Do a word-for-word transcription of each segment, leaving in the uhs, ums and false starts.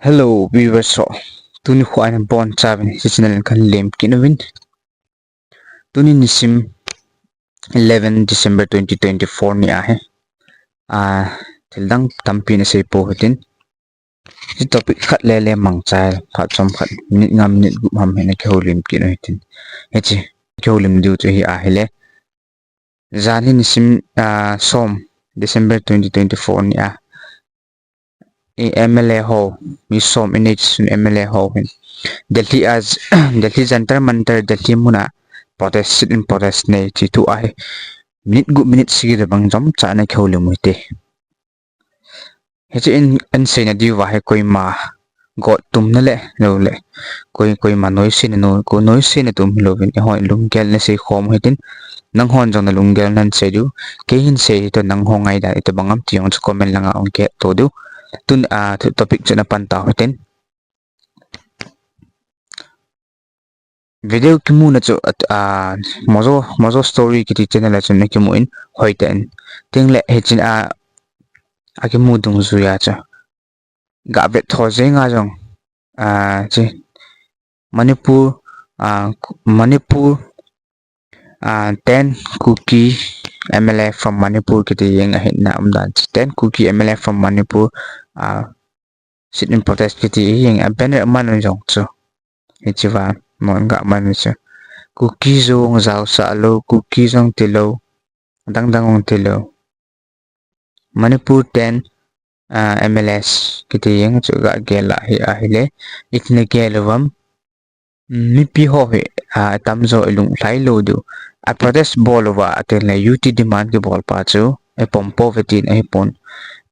Hello viewers ho, tuni khu aina bonchauvin hiche channel in kahin lemkit uvin. Tuni nisim eleven December twenty twenty-four ni ahi. Ah, thildang tampi nasei pou hitin. Hiche topic khat lele mangcha, phat chomkhat, minute nga minute gup ham hi nakihoulim kit u hitin. Hiche kihoulim diu chu hi ahile, janhi nisim, ah, som December twenty twenty-four ni a, i M L A ho, mi som inei chun M L A ho hin Delhi a, Delhi Jantar Mantar, Delhi muna protest, sit-in protest nei ti thu ahi. Minute gup, minute sagi tobang chomcha nakihoulim u hite. Hiche in, in seina diuva hi koima gottumna le, lou le, koi, koima noisena, no, ko noisena tum hilouvin, eihon lunggel na seikhom u hitin, nanghon jong nalunggel nahin sei diu, kei hin sei hi toh nangho ngaidan itobang ham ti jong chu comment langa hung kihetto diu. Tun, ah, topic chu ana pan tau hitin. Video kimuna chu, ah, Mojo, Mojo Story kiti channel a chun nakimu in, hoitah in. Tengle hichea akimu dungjuiya chu, gavet tho jenga jong, ah, hiche Manipur, ah, Manipur, ah, ten Kuki M L A from Manipur kiti jeng ahinna umdan chu. Ten Kuki M L A from Manipur, ah, sit-in protest kiti hi jeng a banner aman u jong chu. Hichea, mon gaman u chu. Kuki Zo jong jaosah lou, Kuki Zo jong tilou, adang dang jong tilou. Manipur ten, ah, M L As kiti jeng chu gagel ahi ahile, iti nagel uvem. Mipi ho hi, ah, atamjo ilunglhai lou diu. A protest bol uva, atengle U T demand kibol pa chu ipom pouve tin ahipon.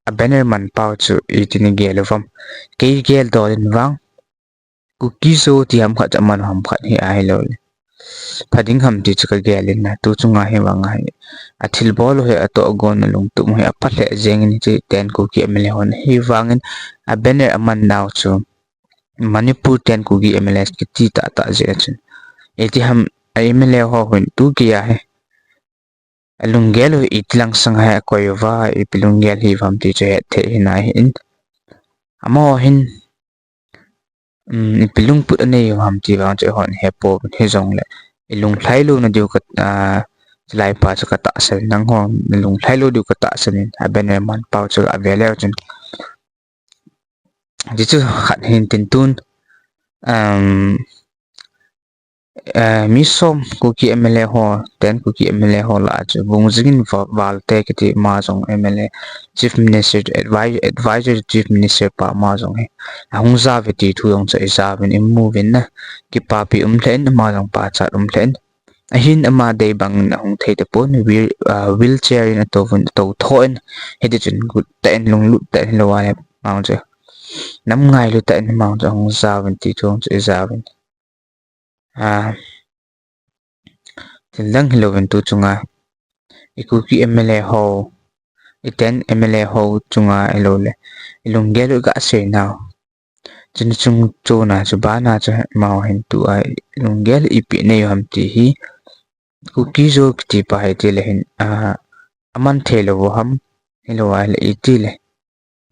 A banner man pau chu iti nagel uvem. Kei geldol in vang, Kuki Zo ti ham khat, aman ham khat hi ahiloule, pha ding ham ti chu kagel in na, tu chunga hi vang ahi. Athilbol u hi atohgon alungtup u hi apha lheh jengin hiche ten Kuki M L A hon ahivangin, a banner aman nau chu Manipur ten Kuki M L As kiti tahtah jeh a chun, iti ham a M L A ho hin tu geiya hi alunggel u iti lang sanga hi akoi uva, ipi lunggel hiuvem ti chu hetthei hina ahin. Amaho hin, um, ipi lungput anei u ham ti vang chu eihon hepouvin, hijongle ilunglhai louna diu ka, ah, chulai pa chu katahsan, nangho nalunglhai lou diu katahsan in, a banner man pau chu gave leu chun. Hichu khat hin tin tun, um, eh, mi som Kuki M L A ho, ten Kuki M L A ho lah a chu Vungjing in Va-, Valte kiti ama jong M L A, Chief Minister, advi-, advisor to Chief Minister pa ama jong hi ahung jauve ti thu jong chu ijauvin, imuvin na, kipapi um lheh in, ama jong pachat um lheh in. Ahin ama dei bangin ahung thei tapon, wheel-, ah, wheelchair in atouvin, atou tho in, hiti chun gut tah in, lunglut tah in, hilou ahile ama jong chu nam ngailu tah in ama jong chu ahung jauvin ti thu jong chu ijauvin. Ah, thildang hilouvin tu chunga i Kuki M L A ho, i ten M L A ho chunga ahiloule ilunggel u igasei nau, chuni chung chona chu bana chu amaho hin tua ilunggel ipi nei u ham ti hi, Kuki Zo kiti pa hi tile hin, ah, aman thei lou u ham, hilou ahile itile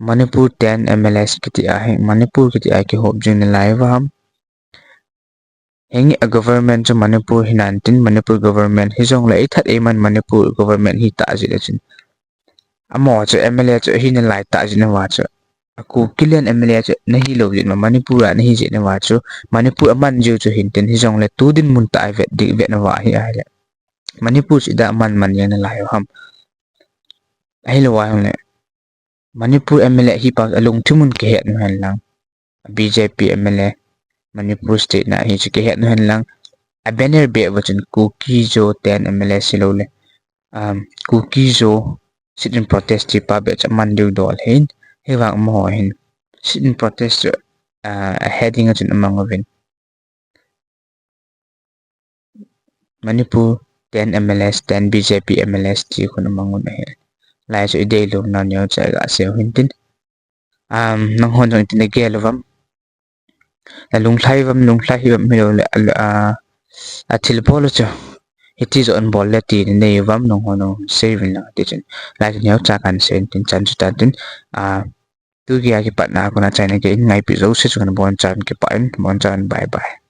Manipur ten M L As kiti a hi, Manipur kiti a kihop jing nalai uva ham. Henge a government chu Manipur hinan tin, Manipur government hijongle ithat eiman Manipur government hitah jeh a chun, amaho chu M L A chu ahi nalai tah jeh uva chu, a Kuki lien M L A chu nahilou jeh uva, Manipur a nahi jeh uva chu, Manipur aman jiu chu hin tin, hijongle tu dinmun tah a ivet ding, ivet nauva hi ahile, Manipur chu idah a man man jeng nalai u ham. Ahilou ahile, Manipur M L A hi pa alungthim un kihet u hen lang, B J P M L A, Manipur state na hi chu kihet u hen lang, a banner beh uva chun Kuki Zo ten M L A hiloule, um, Kuki Zo sit-in protest ti pa beh chu aman diu dol hin, hivang amaho hin sit-in protest chu, ah, a heading a chun amang uvin, Manipur ten M L As, ten B J P M L As ti khun amang un ahi. Lai chu idei lou nau neocha igasei u hin tin. Um, nanghon jong iti nagel uvem, nalunglhai uvem, lunglhai hiuvem, hiloule, ah, athilbol u chu hiti joh in bol le ti nanei uvem, nanghon jong seiuvin lang ti chun. Lai chu neocha kahin sei in tin, chan chu tan tin, ah, Tukia kipatna a kona chaina gei in ngaipi jouse chunga bonchan kipah in, bonchan, bye bye.